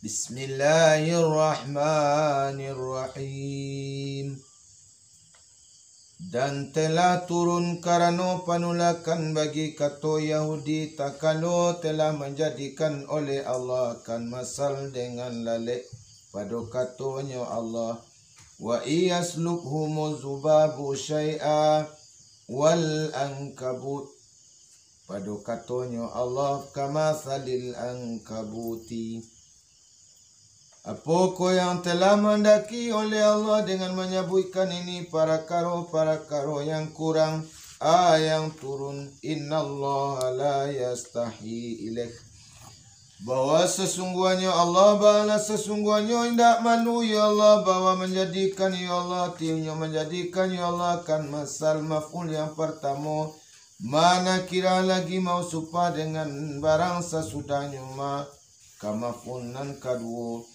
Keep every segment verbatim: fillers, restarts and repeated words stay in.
Bismillahirrahmanirrahim. Dan telah turun karano panulakan bagi kato Yahudi, takalo telah manjadikan oleh Allah akan masal dengan lalek, pado katonyo Allah, "Wa iyaslubhumu zubabu syai'a wal ankabut." Pado katonyo Allah, "Kamasalil ankabuti." Apokoh yang telah mandaki oleh Allah dengan manyabuikkan ini parakaro-parakaro yang kurang, a, yang turun, "Innallaha la yastahyi ilaih." Bahwa sasungguahnyo Allah, bala sasungguahnyo indak malu, ya Allah, bahwa manjadikan, ya Allah, tinyo manjadikan, ya Allah, akan masal maf'ul yang partamo, ma nakirah lagi mausufah dengan barang sasudahnyo ma, ka maf'ul nan kaduo.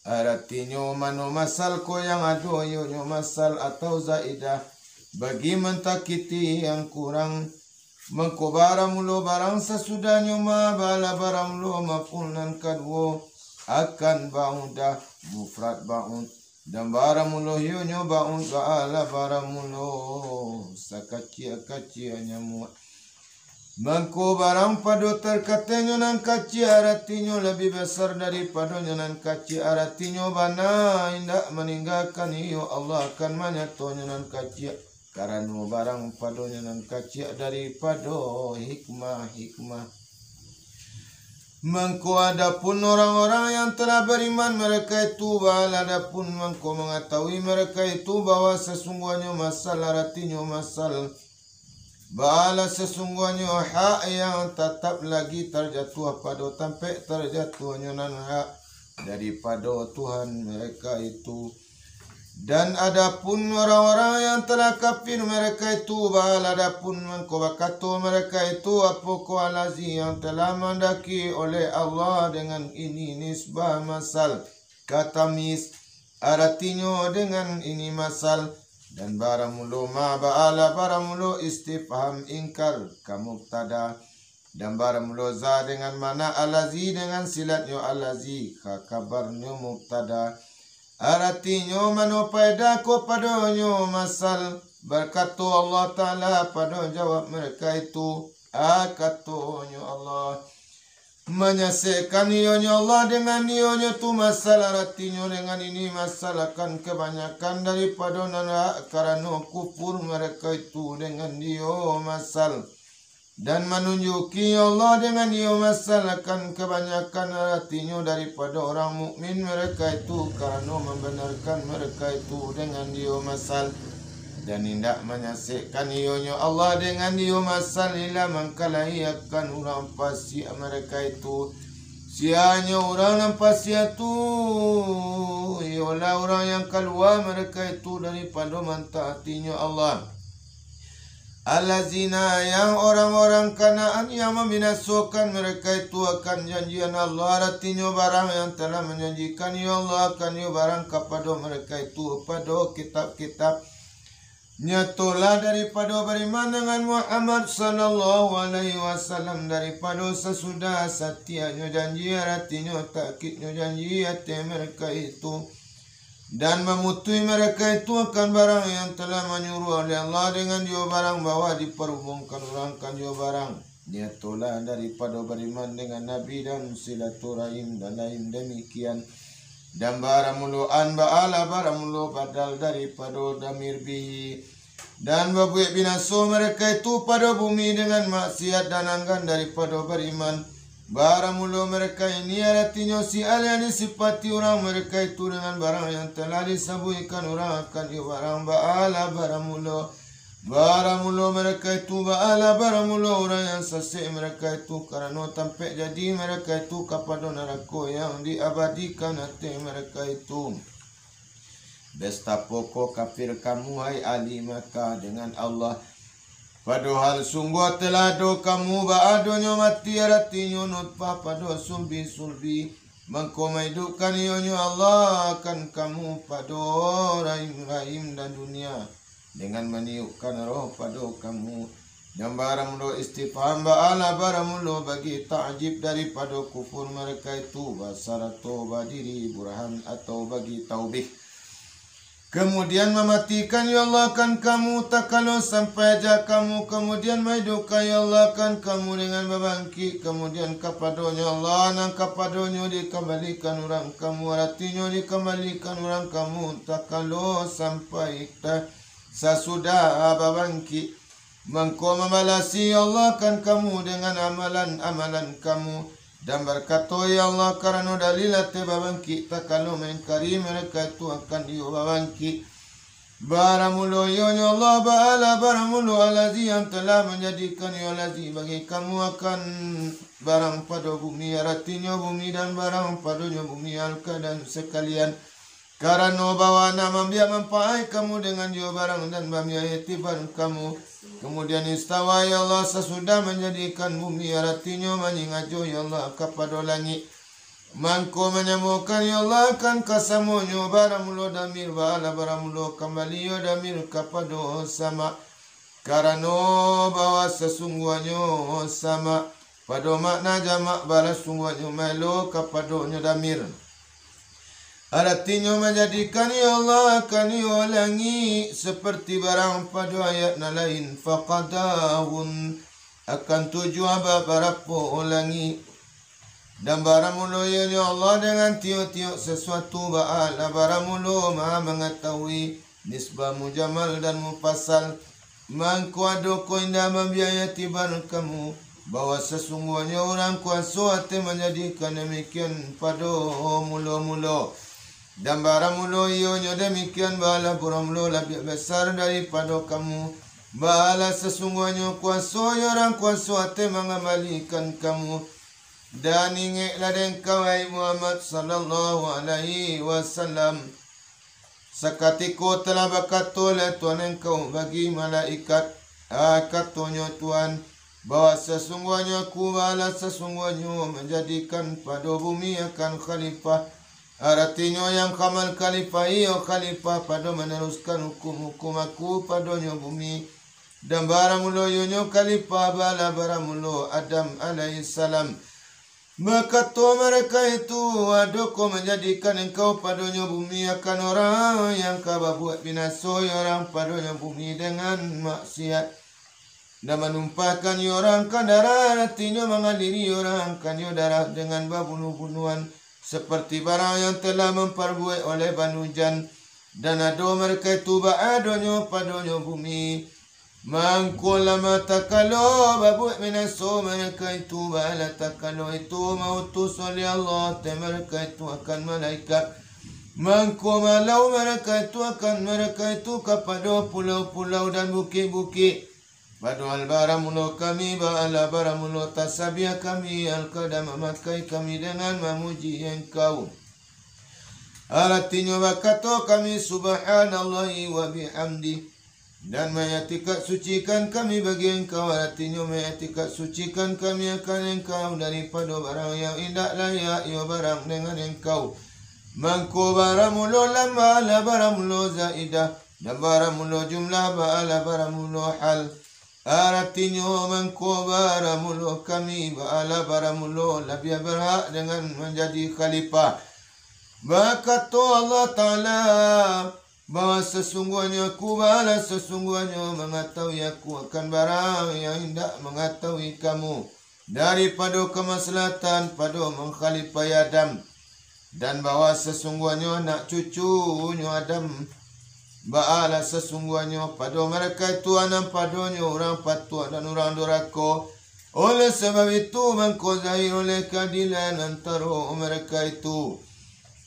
Aratinyo mano masal ko yang ado, iyonyo masal atau zaidah, bagi mantakiti yang kurang. Mangko baramulo barang sasudahnyo ma, bala baramulo maf'ul nan kaduo, akan ba'udah, mufrad ba'ud. Dan baramulo iyonyo ba'ud, bala baramulo sakaciak-kaciak nyamuak. Mangko barang pado tarkatenyo nan kaciak, aratinyo labiah basar daripadonyo nan kaciak, aratinyo bana indak maninggakan iyo Allah akan manyatonyo nan kaciak, karano barang padonyo nan kaciak daripado hikmah-hikmah. Mangko adapun orang-orang yang telah bariman, mereka itu bala adapun mangko mangatahui mereka itu bahwa sasungguahnyo masal, aratinyo masal, bala sasungguahnyo hak yang tatap lagi tarjatuah pado tampek tarjatuahnyo nan hak daripado Tuhan mereka itu. Dan adapun orang-orang yang telah kafir, mereka itu bala adapun mangko bakato mereka itu, "Apokoh allazi yang telah mandaki oleh Allah dengan ini nisbah masal ka tamyiz, aratinyo dengan ini masal?" Dan baramulo ma, bala baramulo istifham ingkar ka mubtada. Dan baramulo za dengan mana allazi dengan silatnyo allazi ka kabarnyo mubtada. Aratinyo mano paedah ko padonyo masal, bakato Allah Ta'ala pado jawab mereka itu, a, katonyo Allah, manyasekkan iyonyo Allah dengan iyonyo tu masal, aratinyo dengan ini masal akan kabanyakan daripado nan hak, karano kufur mereka itu dengan iyo masal. Dan manunjuki Allah dengan iyo masal akan kabanyakan, aratinyo daripado orang mukmin mereka itu, karano mambanarkan mereka itu dengan iyo masal. Dan indak manyasekkan iyonyo Allah dengan iyo masal, illa mangkalahi akan urang fasiak mereka itu. Sianyo urang nan fasiak tu, iyolah urang yang kalua mereka itu daripado mantaatinyo Allah. Allazina, yang orang-orang Kanaan yang mambinasokan mereka itu akan janjian Allah, aratinyo barang yang telah manjanjikan iyo Allah akan iyo barang kapado mereka itu pado kitab-kitab. Nyatolah daripado bariman dengan Muhammad sallallahu alaihi wasallam, daripado sasudah satianyo janji, aratinyo takkidnyo janji ateh mereka itu. Dan mamutuih mereka itu akan barang yang telah manyuruah oleh Allah dengan iyo barang, bahwa diparhubungkan urang kan iyo barang. Nyatolah daripado bariman dengan Nabi dan silaturahim dan lain demikian. Dan baramulo an bala baramulo badal daripado damir bihi. Dan babuek binaso mereka itu pado bumi dengan maksiat dan anggan daripado bariman. Baramulo mereka ini, aratinyo si al yang disipati urang mereka itu dengan barang yang telah disabuikan urang akan iyo barang, bala baramulo. Baramulo mereka itu, bala baramulo urang yang sasek mereka itu, karano tampek jadi mereka itu kapado narako yang diabadikan ateh mereka itu. Bestapokoh kafir kamu, hai ahli Makkah, dengan Allah, padohal sungguah telah ado kamu baadonyo mati, aratinyo nutfah pado sulbi-sulbi, mangko maidupkan iyonyo Allah akan kamu pado rahim-rahim dan dunia, dengan maniupkan roh pado kamu, Nan baramulo istifham, baalah baramulo bagi ta'jib daripado kufur mereka itu, basarato badiri burhan atau bagi taubih. Kemudian mamatikan, ya Allah, kan kamu, takalo sampai ajal kamu, kemudian maidupkan, ya Allah, kan kamu dengan babangkik, kemudian kapadonyo Allah, nan kapadonyo dikambalikan urang kamu, aratinyo dikambalikan urang kamu, takalo sampai ta-, sasudah babangkik. Mangko mambalasi, ya Allah, kan kamu dengan amalan-amalan kamu, dan barkato, ya Allah, karano dalil ateh babangkik, takalo maingkari mereka itu akan iyo babangkik. Baramulo iyonyo Allah, baalah baramulo alazi yang telah manjadikan iyo lazi bagi kamu akan barang pado bumi, aratinyo bumi dan barang padonyo bumi, alka dan sakalian. Karano bahwa nak mambiak manpaat kamu dengan iyo barang dan mambiak itibar kamu. Kemudian istawa, ya Allah, sasudah manjadikan bumi, aratinyo manyingajo, ya Allah, kapado langik. Mangko manyamokan, ya Allah, kan kasamonyo baramulo damir, baalah baramulo kambali iyo damir kapado sama. Karano bahwa sasungguahnyo sama pado makna jamak, baalah sungguahnyo maelo kapadonyo damir. Aratinyo manjadikan, ya Allah, akan iyo langik saparti barang pado ayat nan lain, faqadahun, akan tujuah babarapo langik. Dan baramulo iyonyo Allah dengan tiok-tiok sasuatu, baalah baramulo Maha Mangatahui, nisbah mujamal dan mufassal. Mangko ado ko indak mambiak itibar kamu, bahwa sasungguahnyo urang kuaso ateh manjadikan damikian pado mulo-mulo. Dan baramulo iyonyo damikian, baalah baramulo labiah basar daripado kamu, baalah sasungguahnyo kuaso iyo urang kuaso ateh mangambalikan kamu. Dan ingeklah dek engkau, wahai Muhammad sallallahu alaihi wasallam, sakatiko telah bakato dek Tuhan engkau bagi malaikat, "Ah, katonyo Tuhan, bahwa sasungguahnyo Aku, baalah sasungguahnyo manjadikan pado bumi akan khalifah." Aratinyo yang kamal khalifah iyo khalifah pado manaruskan hukum-hukum Aku padonyo bumi. Dan baramulo iyonyo khalifah, baalah baramulo Adam alaihissalam. Bakato mereka itu, "Ado ko manjadikan engkau padonyo bumi akan urang yang ka babuek binaso iyo urang padonyo bumi dengan maksiat, dan manumpahkan iyo urang ka darah, aratinyo mangaliri iyo urang akan iyo darah dengan babunuh-bunuhan, saparti barang yang telah mamparbuek oleh Banu Jan, dan ado mereka itu baadonyo padonyo bumi." Mangko lama takalo babuek binaso mereka itu, baalah takalo itu mautus oleh Allah ateh mereka itu akan malaikat. Mangko malau mereka itu akan mereka itu kapado pulau-pulau dan bukik-bukik. Padohal baramulo kami, baalah baramulo tasabiah kami, alkada mamakai kami dengan mamuji Engkau. Aratinyo bakato kami, "Subhanallahi wa bihamdih." Dan maitikad sucikan kami bagi Engkau, aratinyo maitikad sucikan kami akan Engkau daripado barang yang indak layak iyo barang dengan Engkau. Mangko baramulo lam, baalah baramulo zaidah, dan baramulo jumlah, baalah baramulo hal. Aratinyo mangko baramulo kami, baalah baramulo labiah barhak dengan manjadi khalifah. Bakato Allah Ta'ala, bahwa sasungguahnyo Aku, baalah sasungguahnyo mangatahui Aku akan barang yang indak mangatahui kamu, daripado kamaslahatan pado mangkhalifahi Adam, dan bahwa sasungguahnyo anak cucunyo Adam, baalah sasungguahnyo pado mereka itu anak padonyo urang patuah dan urang durako. Oleh sabab itu, mangko zahir oleh kaadilan antaro mereka itu.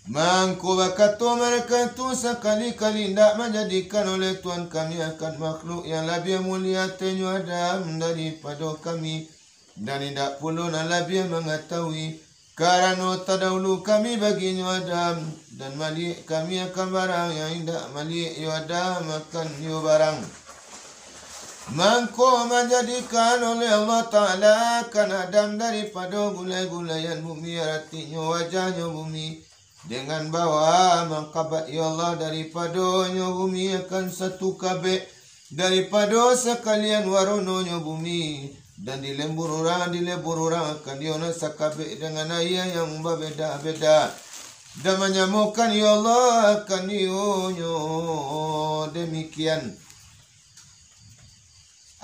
Mangko bakato mereka itu, "Sakali-kali indak manjadikan oleh Tuhan kami akan makhluk yang labiah mulia atehnyo Adam daripado kami, dan indak pulo nan labiah mangatahui, karano tadahulu kami baginyo Adam, dan maliek kami akan barang yang indak maliek iyo Adam akan iyo barang." Mangko manjadikan oleh Allah Ta'ala akan Adam daripado gulai-gulaian bumi, aratinyo wajahnyo bumi, dengan bawa mangkabat iyo Allah daripadonyo bumi akan satu kabek, daripado sakalian warononyo bumi, dan dilembur urang, dilebur urang akan iyo nan sakabek dengan aia yang babeda-beda, dan manyamokan iyo Allah akan iyonyo demikian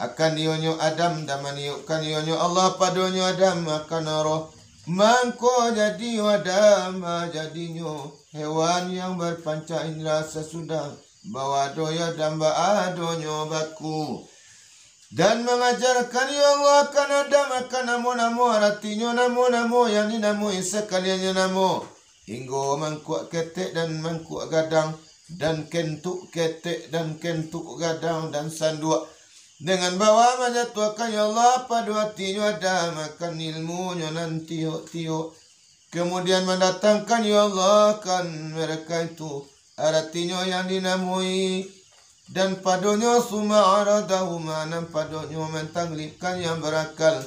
akan iyonyo Adam, dan maniupkan iyonyo Allah padonyo Adam akan roh. Mangko jadi iyo Adam, ah, jadinyo hewan yang barpancak indra sasudah bawa ado iyo Adam baadonyo baku. Dan mangajarkan iyo Allah akan Adam akan namo-namo, aratinyo namo-namo yang dinamoi sakaliannyo namo. Inggo mangkuak ketek dan mangkuak gadang, dan kentuk ketek dan kentuk gadang, dan sanduak. Dengan bawa manjatuahkan iyo Allah pado atinyo Adam akan ilmunyo nan tiok-tiok. Kemudian mandatangkan iyo Allah akan mereka itu, aratinyo yang dinamoi, dan padonyo summa aradahuma, nan padonyo mantaglibkan yang barakal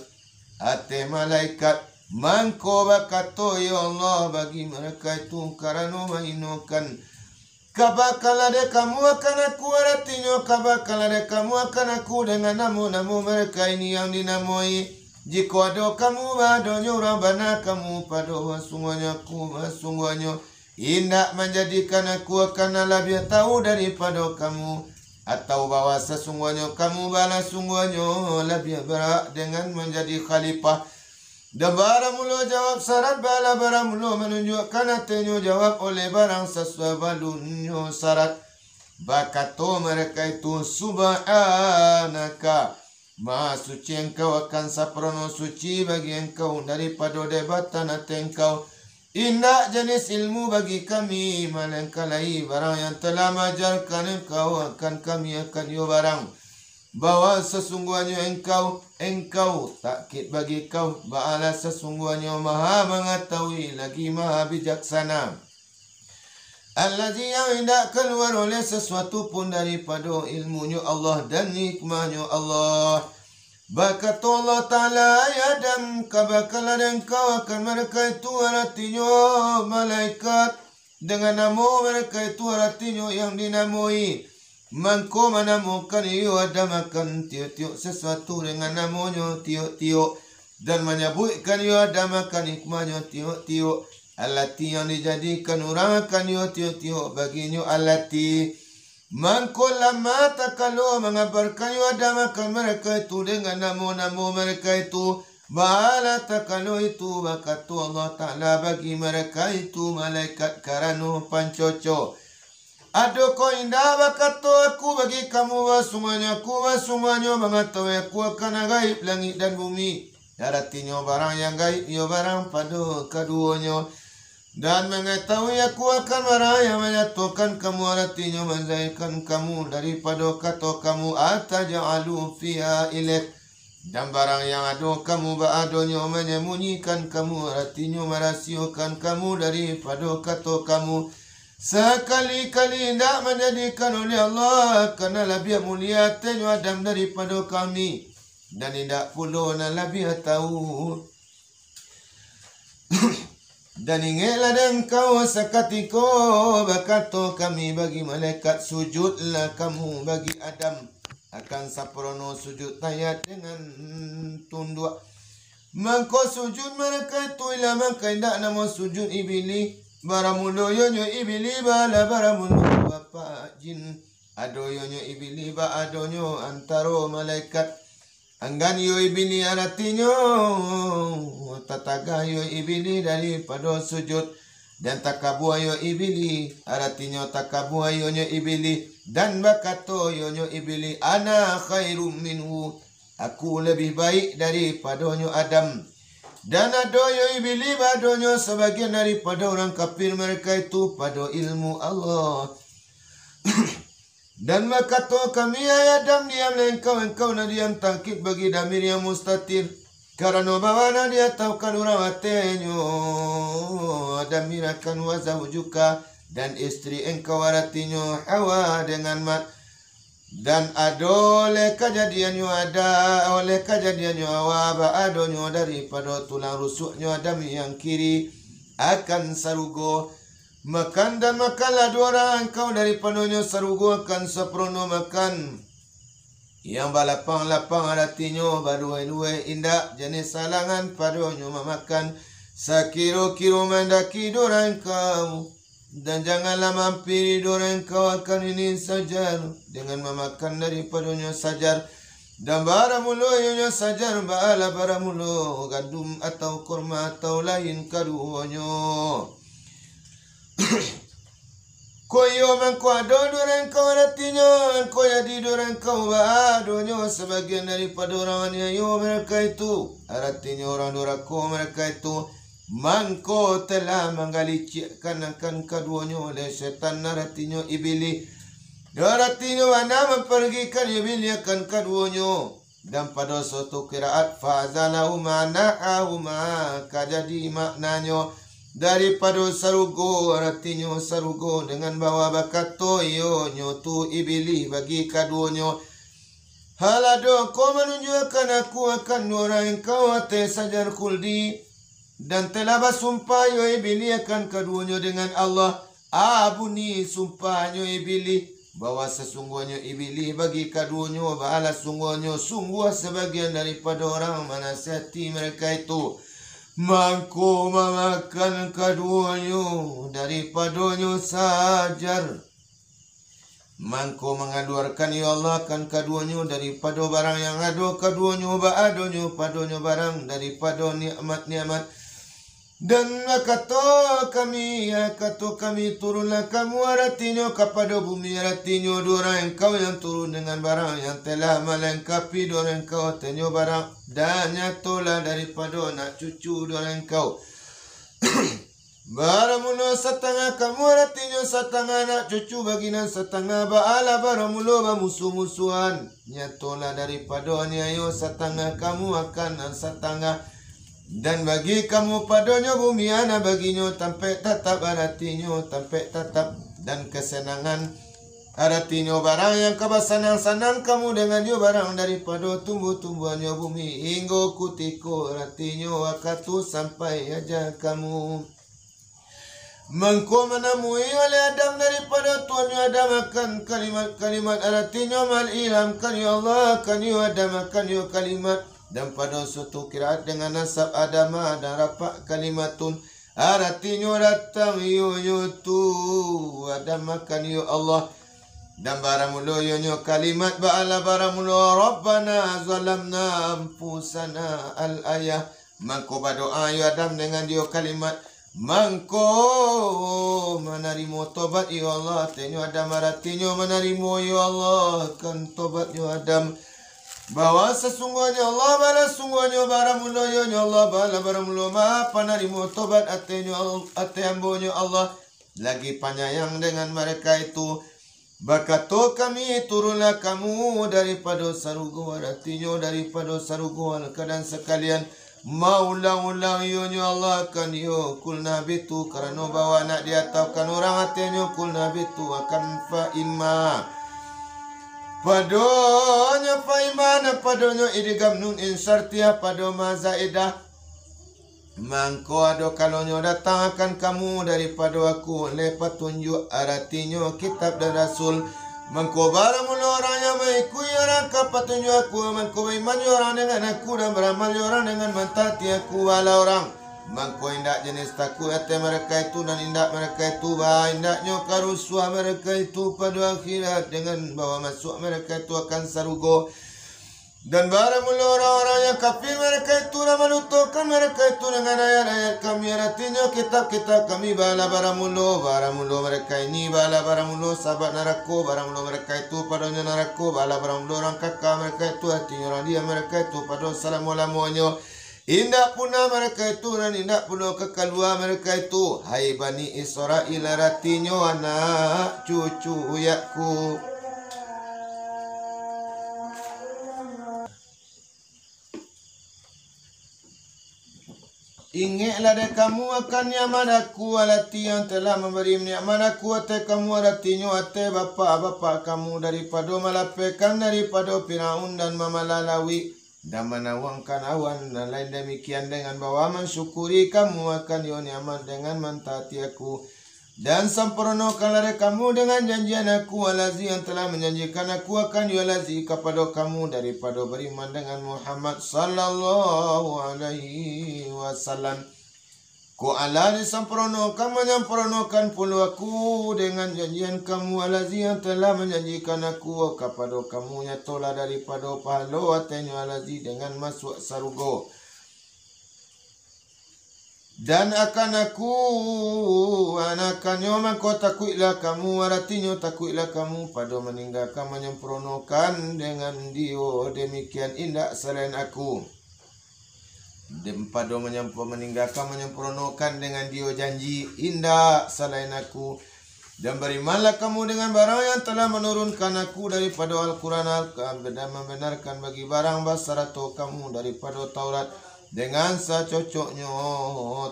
ateh malaikat. Mangko bakato iyo Allah bagi mereka itu karano mahinokan, "Ka bakal ade kamu akan aku," aratinyo, "Ka bakal ade kamu akan aku dengan namo-namo mereka ini yang dinamoi. Jikok ado kamu baadonyo urang bana kamu pado basungguahnyo aku, basungguahnyo indak manjadikan aku akan nan labiah tahu daripado kamu, atau bahwa sasungguahnyo kamu bala sungguahnyo labiah barak dengan manjadi khalifah." Dan baramulo jawab syarat, bala baramulo manunjuakkan atehnyo jawab oleh barang sasuai balunnyo syarat. Bakato mereka itu, "Subhanaka, Maha Suci Engkau, akan saparono suci bagi Engkau daripado debatan ateh Engkau. Indak janis ilmu bagi kami, malaingkan lai barang yang telah maajarkan Engkau akan kami akan iyo barang, bahwa sasungguahnyo Engkau, Engkau, takkid bagi Kau, bala sasungguahnyo Maha Mangatahui lagi Maha Bijaksana. Allazi yang indak kaluar oleh sasuatu pun daripado ilmunyo Allah dan hikmahnyo Allah." Bakato Allah Ta'ala, "Ai Adam, ka bakal ade Engkau akan mereka itu, aratinyo malaikat, dengan namo mereka itu, aratinyo yang dinamoi." Mangko manamokan iyo Adam akan tiok-tiok sasuatu dengan namonyo tiok-tiok, dan manyabuikkan iyo Adam akan hikmahnyo tiok-tiok. Allati yang dijadikan urang akan iyo tiok-tiok baginyo allati. Mangko lama takalo mangabarkan iyo Adam akan mereka itu dengan namo-namo mereka itu, bala takalo itu bakato Allah Ta'ala bagi mereka itu malaikat karano pancoco, "Ado ko indak bakato aku bagi kamu, basungguahnyo aku, basungguahnyo mangatahui aku akan gaib langik dan bumi?" Aratinyo barang yang gaib iyo barang pado kaduonyo. Dan mangatahui aku akan barang yang manjatuahkan kamu, aratinyo manzahirkan kamu daripado kato kamu, "Ataj'alu fiha ilaik." Dan barang yang ado kamu baadonyo manyambunyikan kamu, aratinyo marasiokan kamu daripado kato kamu. Sakali-kali indak manjadikan oleh Allah karena labiah mulia atehnyo Adam daripado kami, dan indak pulo nan labiah tahu. Dan ingeklah dek engkau sakatiko, bakato kami bagi malaikat, "Sujudlah kamu bagi Adam akan saparono sujud tahiyat dengan tunduak." Mangko sujud mereka itu ilah mangko indak namo sujud Ibili. Baramulo iyonyo Ibili bala baramulo bapak jin. Ado iyonyo Ibili baadonyo antaro malaikat. Anggan iyo Ibili aratinyo, tatagah iyo Ibili daripado sujud, dan takabua iyo Ibili, aratinyo takabua iyonyo Ibili, dan bakato iyonyo Ibili, "Ana khairum minhu, aku labiah baik daripadonyo Adam." Dan ado iyo Ibili baadonyo sabagian daripado urang kafir mereka itu pado ilmu Allah. Dan bakato kami, "Ai Adam, diamlah engkau," engkau nan diam taukid bagi damir yang mustatir, karano bahwa nan diataukan urang atehnyo, damir akan wa zaujuka, dan istri engkau, aratinyo Hawa dengan mat. Dan ado oleh kajadiannyo ada, oleh kajadiannyo Hawa, baadonyo daripado tulang rusuknyo Adam yang kiri akan sarugo. Makan dan makanlah duo urang engkau daripadonyo sarugo akan saparono makan. yang balapang-lapang, aratinyo baduai-duai, indak jenis alangan padonyo mamakan, sakiro-kiro mandaki durang kau. Dan janganlah mampiri durang kau akan ini sajar, dengan mamakan daripadonyo sajar. Dan baramulo iyonyo sajar, baalah baramulo gandum atau kurma atau lain kaduonyo. Ko iyo mangko ado durang kau, aratinyo angko jadi durang kau, baadonyo sabagian daripado urang aniayo mereka itu, aratinyo urang durako mereka itu, mangko telah manggalicikkan akan kaduonyo oleh setan, aratinyo ibilih. Aratinyo bana mamparugikan ibilih akan kaduonyo. Dan pado suatu qiraat, "Fa'azalahuma na'ahuma," ka jadi maknanyo, "daripado sarugo," aratinyo sarugo, dengan bahwa bakato iyonyo tu ibilih bagi kaduonyo, "Hal ado ko manunjuakan aku akan urang engkau ateh sajar khuldi?" Dan telah basumpah iyo ibilih akan kaduonyo dengan Allah, abuni sumpahnyo ibilih, bahwa sasungguahnyo ibilih bagi kaduonyo baalah sungguahnyo, sungguah sabagian daripado urang manasihati mereka itu, mangko mamakan kaduonyo daripadonyo sajar. Mangko mangaluarkan iyo Allah akan kaduonyo daripado barang yang ado kaduonyo baadonyo padonyo barang daripado nikmat-nikmat. Dan bakato kami, ya, kato kami, "Turunlah kamu," aratinyo, "kapado bumi," aratinyo, "dek urang engkau yang turun dengan barang yang telah malengkapi dek urang engkau atehnyo barang, dan nyatolah daripado anak cucu dek urang engkau." Baramulo satangah kamu, aratinyo satangah anak cucu bagi nan satangah, baalah baramulo bamusuah-musuahan. Nyatolah daripado aniayo satangah kamu akan nan satangah, dan bagi kamu padonyo bumi, ana baginyo tampek tatap, aratinyo tampek tatap, dan kasanangan, aratinyo barang yang ka basanang-sanang kamu dengannyo, barang daripado tumbuah-tumbuahannyo bumi, hinggo kutiko, aratinyo wakatu sampai aja kamu. Mangko manamui oleh Adam daripado Tuhannyo Adam akan kalimat-kalimat, aratinyo mailhamkan iyo Allah akan iyo Adam akan iyo kalimat, dan pado suatu qiraat dengan nasab Adama dan rapak kalimatun, aratinyo datang iyonyo tu Adam akan iyo Allah. Dan baramulo iyonyo kalimat baalah baramulo, "Rabbana zalamna anfusana," al-ayah. Mangko badoa iyo Adam dengan iyo kalimat, mangko manarimo tobat iyo Allah atehnyo Adam, aratinyo manarimo iyo Allah akan tobatnyo Adam. Bahwa sasungguahnyo Allah, baalah sungguahnyo, baramulo iyonyo Allah, baalah baramulo Maha Panarimo tobat atehnyo, ateh ambonyo Allah, lagi panyayang dengan mereka itu. Bakato kami, "Turunlah kamu daripado sarugo," aratinyo daripado sarugo, al-, kadan sakalian, maulang-ulang iyonyo Allah akan iyo, "Qulna ihbitu," karano bahwa nak diataukan urang atehnyo, "Qulna ihbitu," akan fa imma. Padonyo fa imma, nan padonyo idgham nun insartiyah pado ma zaidah. Mangko ado kalonyo datang akan kamu daripado Aku oleh patunjuak, aratinyo kitab dan rasul. Mangko baramulo urang yang maikuik urang ka patunjuak Aku, mangko baiman jo urang dengan Aku, dan baramal jo urang dengan mantaati Aku, baalah urang. Mangko indak jenis takuik ateh mereka itu, dan indak mereka itu ba-, indaknyo ka rusuah mereka itu pado akhirat, dengan bahwa masuak mereka itu akan sarugo. Dan baramulo urang-urang yang kafir mereka itu, dan madutokan mereka itu dengan ayat-ayat Kami, aratinyo kitab-kitab Kami, baalah baramulo, baramulo mereka ini, baalah baramulo sahabat narako, baramulo mereka itu padonyo narako, baalah baramulo urang kaka mereka itu, aratinyo urang diam mereka itu pado salamo-lamonyo. Indak punah mereka itu, nan indak pulo ka kalua mereka itu, hai Bani Israil, aratinyo anak cucu yakku. Ingeklah dek kamu akan nikmat Aku, alati yang telah mambari nikmat Aku ateh kamu, aratinyo ateh bapak-bapak kamu, daripado malapehkan daripado Firaun dan mamalah lauik, dan manawangkan awan, dan lain damikian dengan bahwa mansyukuri kamu akan iyo nikmat dengan mantaati Aku. Dan sampurnokanlah dek kamu dengan janjian Aku, allazi, yang telah manjanjikan Aku akan iyo, allazi, kapado kamu, daripado bariman dengan Muhammad sallallahu alaihi wasallam. Ko Allah disampurnokan, manyampurnokan pulo Aku dengan janjian kamu, allazi, yang telah manjanjikan Aku kapado kamu, nyatolah daripado pahalo atanyo, allazi, dengan masuak sarugo. Dan akan Aku, anakannyo mangko takuiklah kamu, aratinyo takuiklah kamu, pado maninggakan, manyampurnokan dengan dio, demikian indak salain Aku. Dem-, pado manyampu-, maninggakan, manyampurnokan dengan dio janji, indak salain Aku. Dan barimanlah kamu dengan barang yang telah manurunkan Aku daripado Al-Quran, al-, dan mambanarkan bagi barang basarato kamu daripado Taurat, dengan sacocoknyo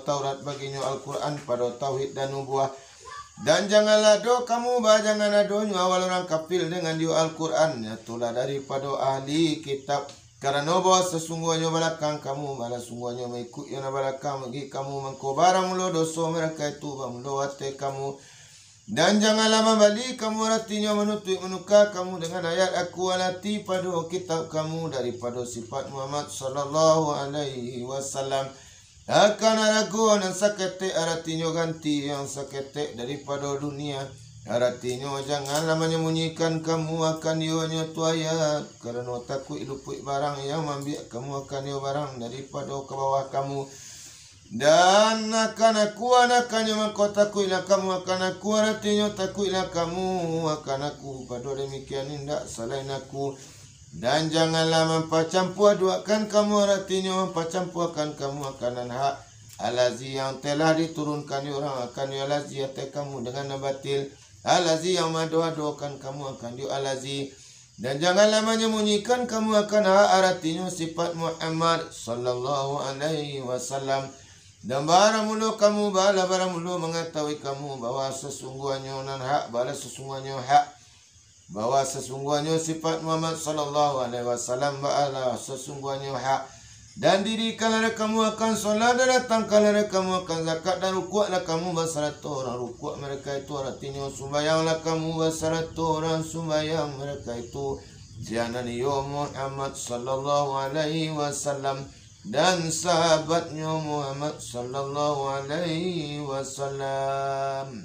Taurat baginyo Al-Quran pado tauhid dan nubuah. Dan janganlah ado kamu bajangan adonyo awal urang kafir dengan dio Al-Quran, nyatolah daripado ahli kitab. Karano bahwa sasungguahnyo balakang kamu, bala sungguahnyo maikuik yang balakang bagi kamu, mangko baramulo doso mereka itu, bamulo ateh kamu. Dan janganlah mambali kamu, aratinyo manutuik manuka kamu dengan ayat Aku, allati, pado kitab kamu, daripado sifat Muhammad sallallahu alaihi wasallam, akan arago nan saketek, aratinyo ganti yang saketek daripado dunia. Aratinyo, janganlah manyambunyikan kamu akan dio nyo tu ayat, karano takuik lupuik barang yang maambiak kamu akan dio barang daripado ka bawah kamu. Dan akan Aku, anakannyo mangko takuiklah kamu akan Aku, aratinyo takuiklah kamu akan Aku, pado demikian indak salain Aku. Dan janganlah mampacampuaduakkan kamu, aratinyo mampacampuakan kamu akan nan hak, allazi, yang telah diturunkan urang akan iyo, allazi, ateh kamu dengan nan batil, allazi, yang maado-adokan kamu akan iyo, allazi. Dan janganlah manyambunyikan kamu akan hak, aratinyo sifat Muhammad sallallahu alaihi wasallam. Dan baramulo kamu, bala baramulo mangatahui kamu bahwa sasungguahnyo nan hak, bala sasungguahnyo hak, bahwa sasungguahnyo sifat Muhammad sallallahu alaihi wasallam, bala sasungguahnyo hak. Dan dirikanlah dek kamu akan solat, dan datangkanlah dek kamu akan zakat, dan rukuaklah kamu basarato urang rukuak mereka itu, aratinyo sumbayanglah kamu basarato urang sumbayang mereka itu, sianan iyo Muhammad sallallahu alaihi wasallam dan sahabatnyo Muhammad sallallahu alaihi wasallam.